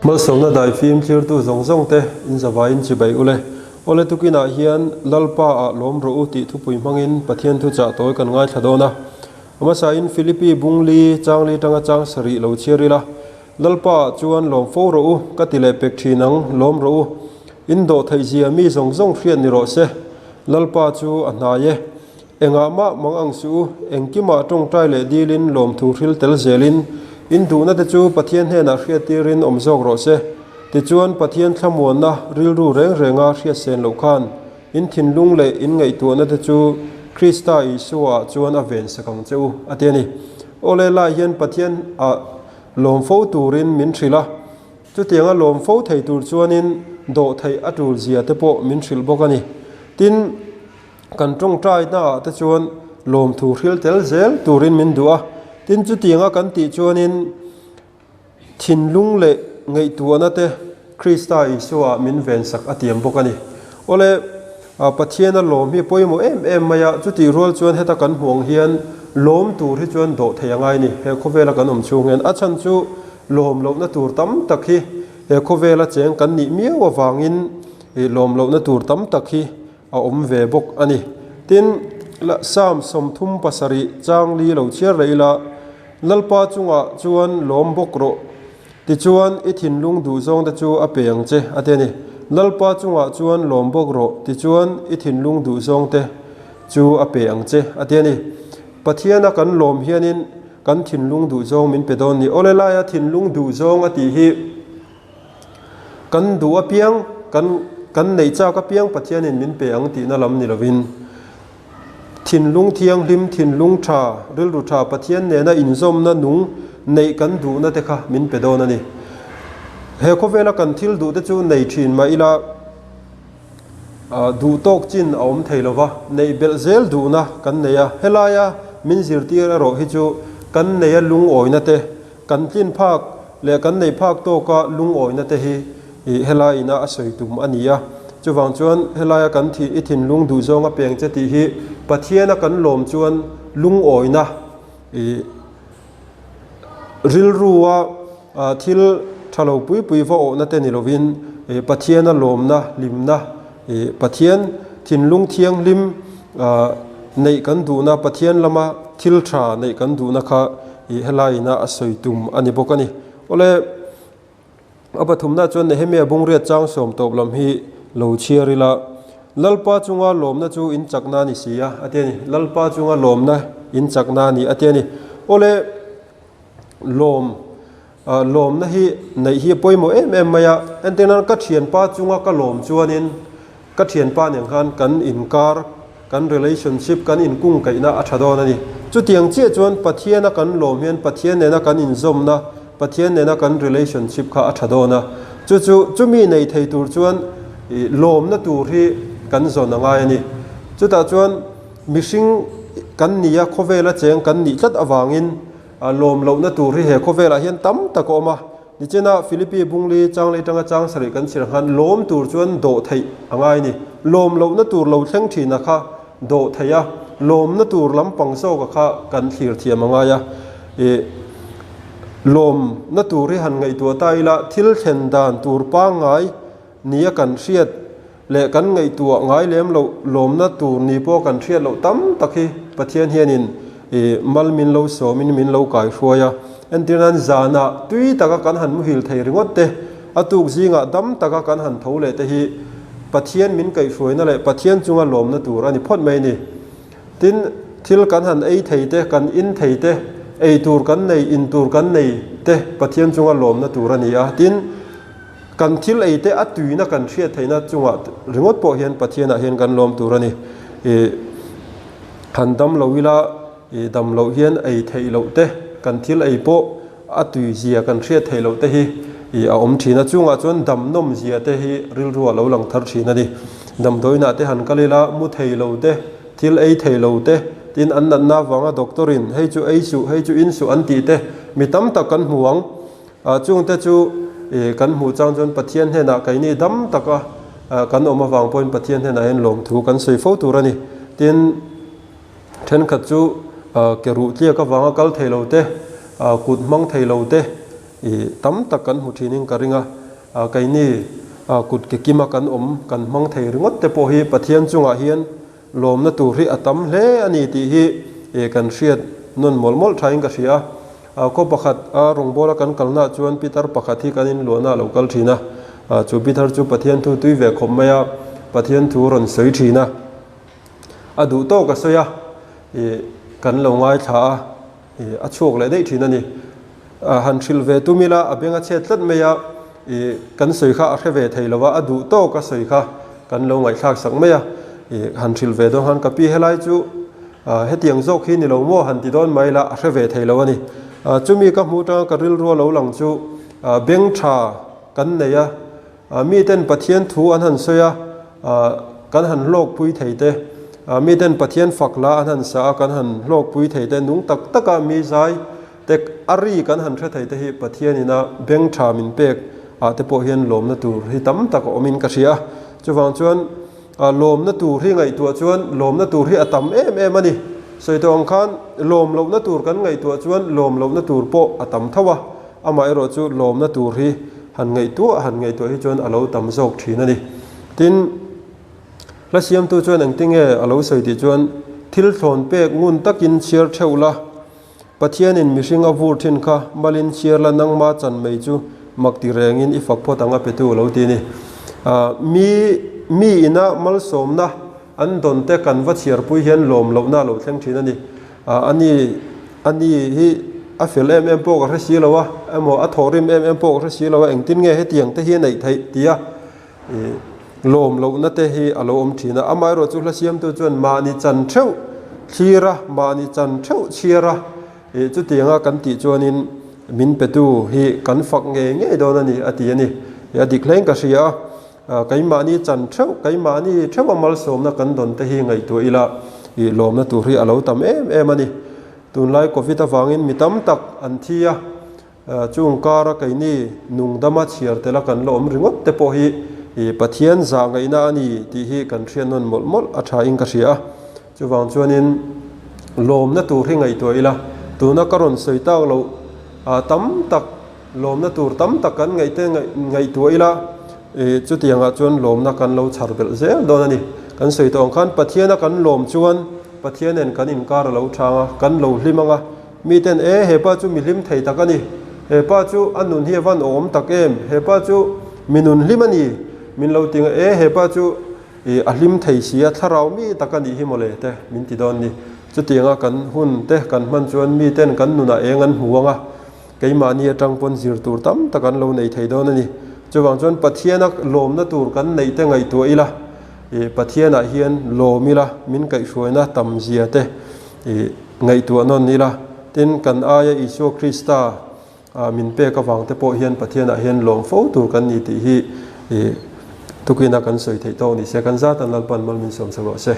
Malsawmna daifim thlirtu zawng zawng te in zavaiin chibai ule. Awle tukinah hian Lalpa ah lawm rawh u tih thupui hmangin Pathian thuchah tawi kan ngaithla dawn a. Hmasain Philippi bungli changli tanga chang sarih lo chhiar ila, Lalpa ah chuan lawm fo rawh u, ka ti leh pek thin ang, lawm rawh u. In dawh theih zia mi zawng zawng hriat ni rawh se. Lalpa chu a hnai e. Engah mah mang ang suh u, engkimah tawngtai leh dilin lawmthu hril tel zelin in duhna te chu Pathian hnenah hriattirin awm zawk rawh se. Tichuan, Pathian thlamuanna rilru reng renga hriat sen loh khan in thinlung leh in ngaihtuahna te chu Krista Isua ah chuan a ven sak ang che u, a ti a ni. Awle lai hian Pathian ah lawm fo turin min hrilh a, chutianga lawm fo thei tur chuanin dawhtheih a tul zia te pawh min hrilh bawk a ni. Tin, Kan tawngtaina ah te chuan lawmthu hril tel zel turin min duh a, tin chutianga kan tih chuanin thinlung leh ngaihtuahna te Krista Isua ah min vensak a tiam bawk a ni. Awle, Pathiana lawm hi pawimawh em em mai a, chutih rual chuan heta kan hmuh ang hian lawm tur hi chuan dawh thei a ngai ni, he khawvela kan awm chhung hian a chhan chu lawm lohna tur tam tak hi he khawvela cheng kan nih miau avangin lawm lohna tur tam tak hi a awm ve bawk a ni. Tin, Psalm 37 chang li lo chhiar leh ila, Lalpa chungah chuan lawm bawk rawh, tichuan i thinlung duhzawng te chu a pe ang che, a ti a ni. Lalpa chungah chuan lawm bawk rawh, tichuan i thinlung duhzawng te chu a pe ang che, a ti a ni. Pathiana kan lawm hianin kan thinlung duhzawng min pe dawn ni. Awle laia thinlung duhzawng a tih hi, Kan duh apiang, kan kan neih chak apiang Pathianin min pe ang tihna lam ni lovin, thinlung thianghlim, thinlung tha, rilru tha Pathian nena inzawmna nung neih kan duhna te kha min pe dawn a ni. He khawvela kan thil duh te chu nei thin mah ila, duh tawk chin a awm thei lova, neih belh zel duhna kan nei a. Helaia min zirtir erawh hi chu kan neia lungawina te, Kan tlin phak leh kan neih phak tawka lungawina te hi i helai ina a sawi tum a ni a. Chuvang chuan helaia kan thih i thinlung duhzawng a peng che tih hi Pathiana kan lawm chuan lungawina i rilrua thil tha lo pui pui va awhna te ni lovin Pathiana lawmna, hlimna, i Pathian thinlung thianghlim neih kan duhna, Pathian lama thil tha neih kan duhna kha I helai ina a sawi tum a ni bawk a ni. Awle, a pathumna chuan Nehemia bungriat chang sawm tawp lam hi lo chhiar ila, Lalpa chunga lawmna chu in chakna a ni si a, a ti a ni. Lalpa chunga lawmna in chakna a ni, a ti a ni. Awle, lawm, lawmna hi neih hi a pawimawh em em mai a. Entirnan ka thianpa chunga ka lawm chuanin Ka thianpa nen khan kan inkar, kan relationship, kan inkungkaihna a tha dawn a ni. Chutiang chiah chuan Pathiana kan lawm hian Pathian nena kan inzawmna, Pathian nena kan relationship kha a tha dawn a. Chu chu chumi nei thei tur chuan lawmna tur hi kan zawn a ngai a ni. Chutah chuan mihring kan nia khawvela cheng kan nih tlat avangin lawm lohna tur hi he khawvelah hian tam tak a awm a. Nichina Philippi bungli chang lei tanga chang sarih kan chhir khan lawm tur chuan dawh theih a ngai ni. Lawm lohna tur lo thleng thina kha dawh theih a, lawmna tur lampang zawka kha kan thlir thiam a ngai a. Ih, lawmna tur hi han ngaihtuah ta ila thil thlen dan tur pangngai nia kan hriat leh kan ngaihtuah ngai lem loh lawmna tur ni pawh kan hriat loh tam tak hi Pathian hianin ih mal min lo sawmin min lo kaihruai a. Entir nan zanah tui taka kan han muhil thei ringawt te, a tuk zingah dam taka kan han tho leh te hi Pathian min kaihhruaina leh Pathian chunga lawmna tur a ni phawt mai a ni. Tin, thil kan han ei thei te, kan in thei te, ei tur kan nei, in tur kan nei te Pathian chunga lawmna tur a ni a. Tin, Kan thil ei te a tuina kan hriat theihna chungah ringawt pawh hian Pathianah hian kan lawm tur a ni. Ih, han dam lo ila, ih, dam loh hian ei theih loh te, kan thil ei pawh a tui zia kan hriat theih loh te hi, ih, a awm thin a. Chungah chuan dam nawm zia te hi rilru a lo lang thar thin a ni. Damdawiinah te han kal ila, mu thei lo te, thil ei thei lo te, tin an natna avanga doctor in hei chu ei suh, hei chu in suh an tih te mi tam tak kan hmu ang. Chungte chu kan hmuh chang chuan Pathian hnenah keini dam taka kan awm avang pawhin Pathian hnenah hian lawmthu kan sawi fo tur a ni. Tin, thenkhat chu ke ruh tliak avanga kal thei lo te, kut hmang thei lo te, Tam tak kan hmu thinin ka ring a, keini kut ke kima kan awm kan hmang thei ringawt te pawh hi Pathian chungah hian lawmna tur hi a tam hle a ni tih hi kan hriat nawn mawlh mawlh thain ka hria a. Khaw pakhat a rawngbawla kan kalnaah chuan pitar pakhat hi kan inluahna a lo kal thin a, chu pitar chu Pathian thu tui ve khawp mai a, Pathian thu rawn sawi thin a, a duh tawk a sawi a, kan lo ngaithla a. Ih a chhuak leh daih thin a ni. Han hrilh ve tum ila a beng a chhet tlat mai a, ih kan sawi kha a hre ve thei lo a, a duh tawk a sawi kha kan lo ngaihthlak sak mai a. Ih han hrilh ve dawn khan ka pi helai chu hetiang zawk hi ni lo maw han ti dawn mai ila a hre ve thei lo a ni. Chumi ka hmuh atanga ka rilru a lo lang chu beng tha kan nei a, Miten Pathian thu an han sawi a, kan han hlawkpui thei te, miten Pathian fak la an han sa a, kan han hlawkpui thei te, nung tak taka mi zai te a ri kan han hre thei te hi Pathianin a beng tha min pek ah te pawh hian lawmna tur hi tam tak a awmin ka hria a. Chuvang chuan lawmna tur hi ngaihtuah chuan lawmna tur hi a tam em em a ni. Sawi tawh ang khan lawm lohna tur kan ngaihtuah chuan lawm lohna tur pawh a tam tho a. Amaherawh chu lawmna tur hi han ngaihtuah han ngaihtuah hi chuan a lo tam zawk thin a ni. Tin, hla siamtu chuan engtinge a lo sawi tih chuan thil thlawn pek ngun takin chhiar theuh la, Pathianin mihring a vur thin kha malin chhiar la nangma chan mai chu mak ti rengin i fak phawt ang a petu a lo ti a ni. Mi mi ina malsawmna an dawn te kan va chhiarpui hian lawm lohna a lo thleng thin a ni. A ni a ni hi a fel em em pawh ka hre si lo a, emaw a thawhrim em em pawh ka hre si lo a, engtin nge hetiang te hi a neih theih tia ih lawm lohna te hi a lo awm thin a. Amaherawh chu hla siamtu chuan mahni chan theuh thlir a, mahni chan theuh chhiar a, ih chutianga kan tih chuanin min petu hi kan fak ngei ngei dawn a ni a ti a ni. Ih a dik hlein ka hria a. Keimahni chan theuh, keimahni theuha malsawmna kan dawn te hi ngaihtuah ila ih lawmna tur hi a lo tam em em a ni. Tunlai Covid avangin mi tam tak an thi a, chung kara keini nungdama chhiar tela kan la awm ringawt te pawh hi ih Pathian zah ngaihna a ni tih hi kan hriat nawn mawlh mawlh a tha in ka hria a. Chuvang chuanin lawmna tur hi ngaihtuah ila, tuna ka rawn sawi tak loh tam tak, Lawmna tur tam tak kan ngaihte ngaihtuah ila, ih chutiangah chuan lawmna kan lo chhar belh zel dawn a ni. Kan sawi tawh ang khan Pathiana kan lawm chuan Pathianen kan inkar a lo chang a, kan lo hlim ang a. Miten e hepa chu mi hlim thei tak a ni, hepa chu a nun hi a van awm tak em, hepa chu mi nun hlim a ni min lo ti ang a, e hepa chu ih a hlim thei si a, thlarau mi tak a nih hi mawle te min ti dawn ni. Chutianga kan hun te kan hman chuan miten kan nunah eng an hmu ang a. Keimahni atang pawn zir tur tam tak an lo nei thei dawn a ni. Chuvang chuan Pathiana lawmna tur kan neih te ngaihtuah ila, ih Pathianah hian lawm ila, min kaihhruaina tam zia te ih ngaihtuah nawn ila, tin kan aia Isua Krista min pek avang te pawh hian Pathianah hian lawm fo tur kan ni tih hi ih tukina kan sawi theih tawk ni se, kan zatan Lalpan mal min sawm sak rawh se.